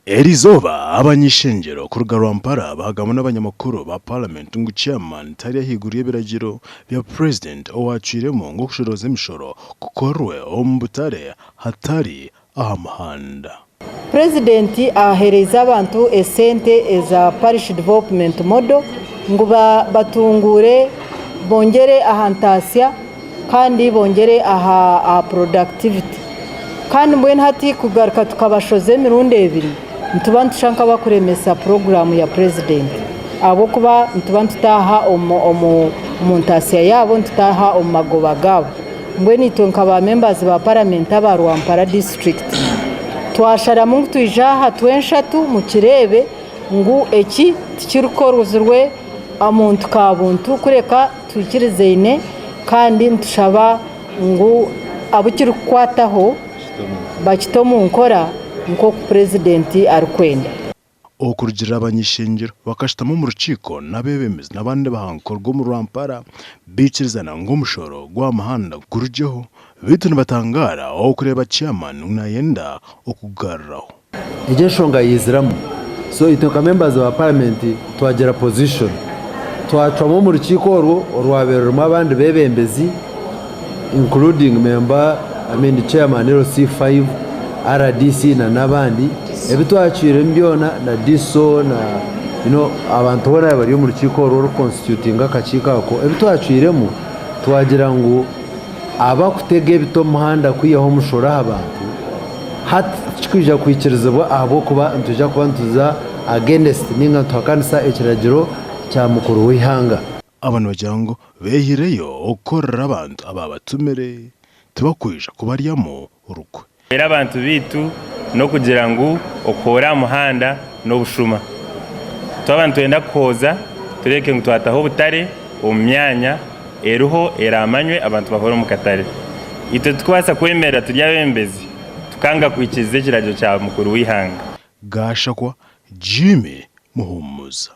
Eriizooba abany'ishengyero kuruga Rwampara baagamba n'abanyamakuru ba Paramenti ngu Chairman tari ahaiguru y'ebiragiro bya Purezidenti owaacwiremu ngu okushorooza emishoro kukorwe omu butare hatari aha muhanda. Purezidenti ahereize abantu esente eza Parish Development Model ngu batunguure bongyere aha ntaasya kandi bongyere aha productivity. Kandi mbwenu hati kugaruka tukabashoza emirundi ebiri nituba nitushusha nk'abakuremesa puroguraamu ya purezidenti ahabw'okuba nituba nitutaaha omu ntaasya yaabo, nitutaaha omu magoba gaabo. Mbwenu itwe nka ba members ba paramenti aba Rwampara disiturikiti twasharamu ngu twije aha twenshatu mukireebe ngu eki tikirikozirwe omuntu ka buntu kureka twikirizaine kandi nitushaba ngu abu kirikukwataho bakite omu nkora nk'oku Purezidenti arikwenda. Okurugiirira abany'ishengyero bakashutama omu rukiiko n'abeebembezi n'abandi bahankorwa omu Rwampara baikirizana ngu omushoro gw'aha muhanda gurugyeho beitu nibatangaara okureeba chairman ngu nayenda okugugaruraho. Egyo enshonga yaiziramu so itwe nka members ba parliament twagira position twacwamu omu rukiiko orwo orwabaire rurimu abandi bebembezi including member I mean chairman LC5, RDC na n'abandi ebi twacwiremu byona na DISO na you know abantu boona bari omu rukiiko orwo oru constitutinga akakiiko ako ebi twacwiremu twagira ngu Abakutega ebiti omu muhanda kwihaho omushoro aha bantu hati tikikwija kwikirizibwa ahabw'okuba nitwija kuba nituza against ninga nituhakanisa ekiragiro kya mukuru w'eihanga. Aba nibagira ngu behireyo okukorera abantu ababatumire tibakwija kubaryamu rukwe. Era abantu baitu n'okugira ngu okuhoora aha muhanda n'obushuma. Twaba nitwenda kuhooza tureebeke ngu twataho obutare omu myanya eriho eraamanywe abantu bahoore omu katare. Itwe titukubaasa kwemerera turi abeebembezi tukanga kuhikiiriza ekiragiro kya mukuru w'eihanga. Gashakwa Jimmy Muhumuza.